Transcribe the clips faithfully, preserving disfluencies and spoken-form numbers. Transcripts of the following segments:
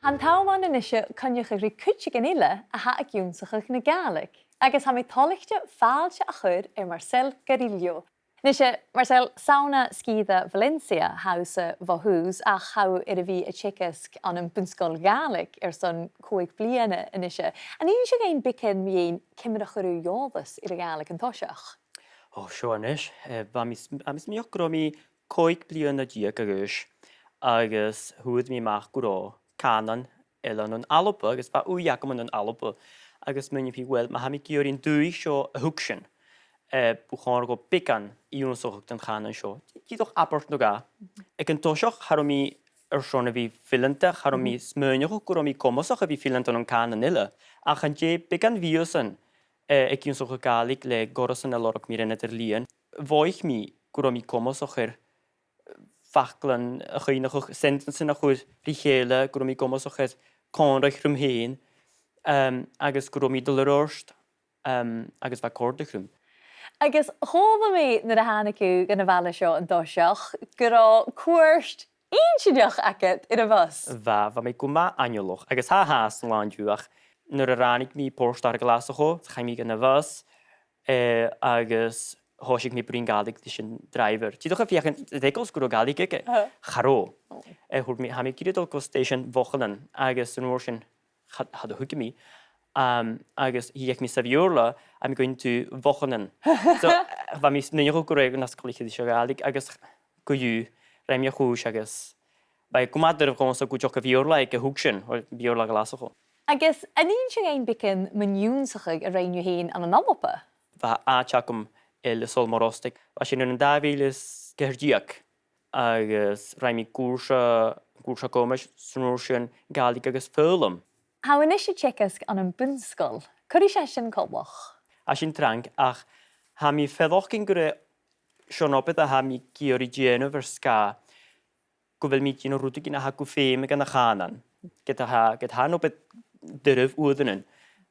Tha an t-àm ann a-nise coinneachadh ri cuideigin eile a tha ag ionnsachadh na Gàidhlig, agus tha mi toilichte fàilte a chur air Marcel Garillo. A-nise, Marcel, 's ann à sgìre Valencia a tha thusa bho thùs, ach tha thu air a bhith a' teagasg ann am bun-sgoil Ghàidhlig airson còig bliadhna a-nise. An inns thu dhuinn beagan mu dheidhinn ciamar a chuir thu eòlas air a' Ghàidhlig an toiseach? Ò, seo a-nis. Eh, bha mi s-, bha mi a' smaoineachadh gun robh mi còig bliadhna deug a dh'aois, agus fhuair mi a-mach gun robh cànan eile ann an Alba, agus bha ùidh agam ann an Alba, agus smaoinich mi, uill, ma tha mi ag iarraidh an dùthaich seo a thuigsinn, eh, bu chòir dhomh beagan ionnsachadh den chànan seo. Dìreach abairt no dhà. Aig an toiseach, cha robh mi airson a bhith fileanta, cha robh mi a' smaoineachadh gun robh mi comasach a bhith fileanta ann an cànan eile, ach an dèidh beagan mhìosan, eh, ag ionnsachadh Gàidhlig le goireasan a lorg mi ron eadar-lìon, mhothaich mi gun robh mi comasach air faclan a chuimhneachadh, sentences a chur ri chèile, gun robh mi comasach air còmhradh rium fhèin, em, agus gun robh mi a' dol air adhart, em, agus bha e a' còrdadh rium. Agus chuala mi nuair a thàinig thu dhan a' bhaile seo an toiseach gun robh cuairt inntinneach agad air a' bhus. Bha, bha mi gu math aineolach, agus tha fhathast san là an-diugh, ach nuair a ràinig mi Port Adhair Ghlaschu, chaidh mi dhan a' bhus, eh, agus thòisich mi a' bruidhinn Gàidhlig ris an driver. Dìreach a' feuchainn, an robh eagal gun robh Gàidhlig aige? Aha. Cha robh. Ò. Eh, thuirt mi, tha mi ag iarraidh a dhol gu stèisean Mhochanan, agus an uair sin cha, cha do thuig e mi. Um, agus dh'fheuch mi sa Bheurla, "I'm going to Mhochanan." So, bha mi a' smaoineachadh gun robh e nas coltaiche ris a' Ghàidhlig, agus co-dhiù, rinn mi a' chùis agus bha e gu math doirbh dhòmhsa cuideachd a' Bheurla aige a thuigsinn, oir Beurla Ghlaschu. Agus an inns thu dhuinn beagan mun ionnsachadh a rinn thu fhèin ann an Alba? Bha àite agam, eh, le Sabhal Mòr Ostaig. Bha sin ann an dà mhìle 's a ceithir deug, agus rinn mi cùrsa, cùrsa comais, 's an uair sin Gàidhlig agus Foghlam. Tha thu a-nis a' teagasg ann am bun-sgoil. Cò ris a tha sin coltach? Tha sin trang, ach tha mi a' faireachdainn gur e seo an obair a tha mi ag iarraidh dèanamh air sgàth gu bheil mi a' dèanamh rudeigin a tha gu feum dhan a' chànan. Ged a tha, ged a tha an obair doirbh uaireannan,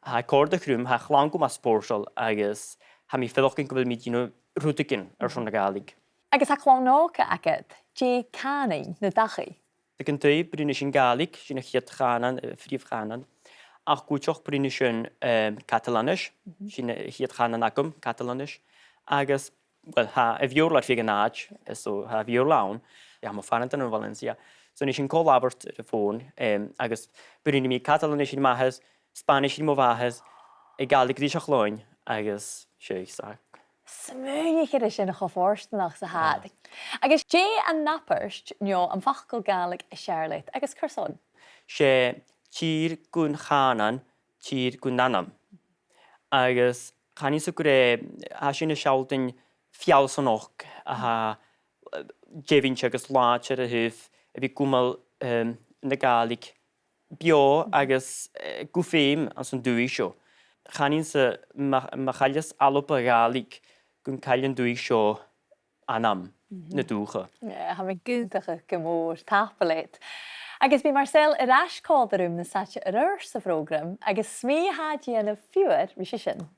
tha e a' còrdadh rium, tha a' chlann gu math spòrsail agus tha mi a' faireachdainn gu bheil mi a' dèanamh rudeigin airson na Gàidhlig. Agus tha clann òga agad, dè cànain na dachaigh? Aig an taigh, bruidhnidh sinn Gàidhlig, sin a' chiad chànan, eh, prìomh chànan. Ach cuideachd bruidhnidh sinn, em, Catalanais, sin a' chiad chànan agam, Catalanais. Agus, well, tha a' Bheurla air feadh an àite, eh, so tha a' Bheurla ann, tha mo phàrantan ann an Valencia. So nì sinn co-labhairt air a' fòn, em, agus bruidhnidh mi Catalanais ri m' athair, Spanish ri mo mhàthair, eh, Gàidhlig ris a' chloinn, agus 's e sin. Smaoinich air sin cho fortanach 's a tha iad. Agus dè an abairt, no am facal Gàidhlig as fheàrr leat, agus carson? 'S e tìr gun chànan, tìr gun anam. Agus chanainn-sa gur e, tha sin a' sealltainn feallsanachd a tha, eh, deimhinnt agus làidir a thaobh a bhith a' cumail, em, na Gàidhlig beò agus, eh, gu feum anns an dùthaich seo. Chanainn-sa ma, ma chailleas Alba Gàidhlig gun cailleadh an dùthaich seo anam na dùthcha. Eh, tha mi ag aontachadh gu mòr, tapadh leat. Agus bidh Marcel air ais còmhla rium nas fhaide air adhart sa phrògram, agus 's mi a tha a' dèanamh fiughair ris a sin.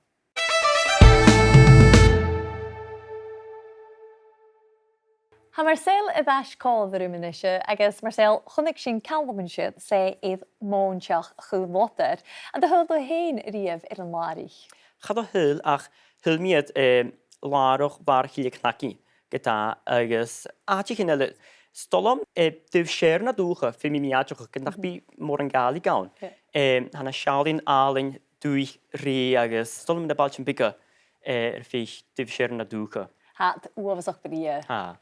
Tha Marcel air ais còmhla rium a-nise, agus Marcel, chunnaic sinn Calum an siud, 's e air mòinteach Chaol Lodair. An do shaoil thu fhèin a-riamh air an làraich? Cha do shaoil, ach shaoil mi iad, eh, làrach Bharr Chille Chnacainn, ge-tà, agus àiteachan eile. 'S toil leam, eh, taobh siar na dùthcha, feumaidh mi aideachadh, ged nach bi mòran Gàidhlig ann. Yeah. Eh, tha na seallaidhean àlainn dùthaich rèidh agus 's toil leam na bailtean beaga, eh, air feadh taobh siar na dùthcha. Tha iad uabhasach brèagha. Tha.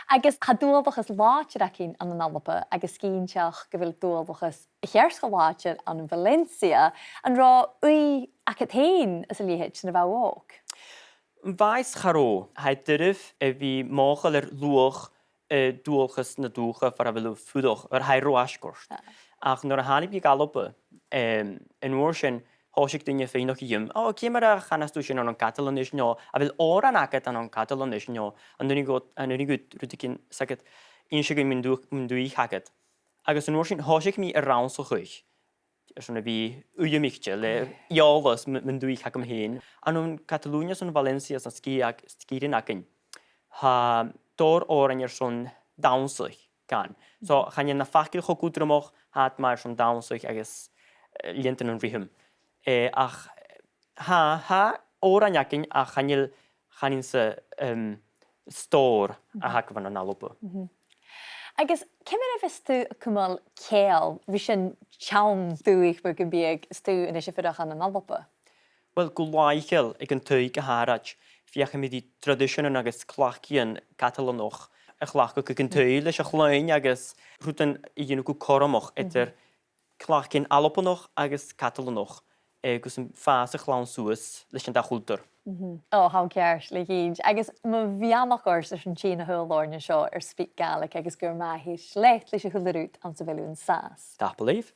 Agus tha dualchas làidir againn ann an Alba, agus cinnteach gu bheil dualchas a cheart cho làidir ann am Valencia. An robh ùidh agad fhèin às a leithid nuair a bha thu òg? Bha is cha robh. Tha e doirbh a bhith mothachail air luach, eh, dualchas na dùthcha far a bheil thu a' fuireach, oir tha e ro fhaisg ort. Ah. Ach nuair a thàinig mi gu Alba, em, an uair sin, thòisich daoine a' faighneachd dhìom, "Ò, ciamar a chanas tu sin ann an Catalanais?" no, "A bheil òran agad ann an Catalanais?" no, "An urrainn dhut, an urrainn dhut rudeigin, 's agad, innse dhuinn mun dùth-, mun dùthaich agad?" Agus an uair sin, thòisich mi a' rannsachadh airson a bhith uidheamaichte le eòlas mu-, mun dùthaich agam fhèin. Ann an Catalunya, 's ann an Valencia, 's na sgì-, sgìrean againn, tha tòrr òrain airson dannsa. gann. So, chan eil na faclan cho cudromach, tha iad mar sin dannsa agus, eh, leantainn an rhythm. Eh, ach, tha, tha òrain againn, ach chan eil, chan eil seo, em, stòr a th' againn ann an Alba. Agus ciamar a bhios tu a' cumail ceangal ris an t-seann dùthaich mar gum biodh, is tu a-nis a' fuireach ann an Alba? Uill, gu làitheil aig an taigh gu h-àraid, feuchaidh mi ri traidiseanan agus cleachdaidhean Catalanach a chleachdadh aig an taigh leis a' chloinn agus rudan a dhèanamh gu cothromach eadar cleachdaidhean Albannach agus Catalanach, eh, gus am fàs a' chlann suas leis an dà chultar. Ò, tha ceart, le cinnt. Agus mo bheannachd ort airson tighinn a thaobh oirnn an seo air SpeakGaelic agus gur math a thèid leat leis a h-uile rud anns a bheil thu an sàs. Tapadh leibh.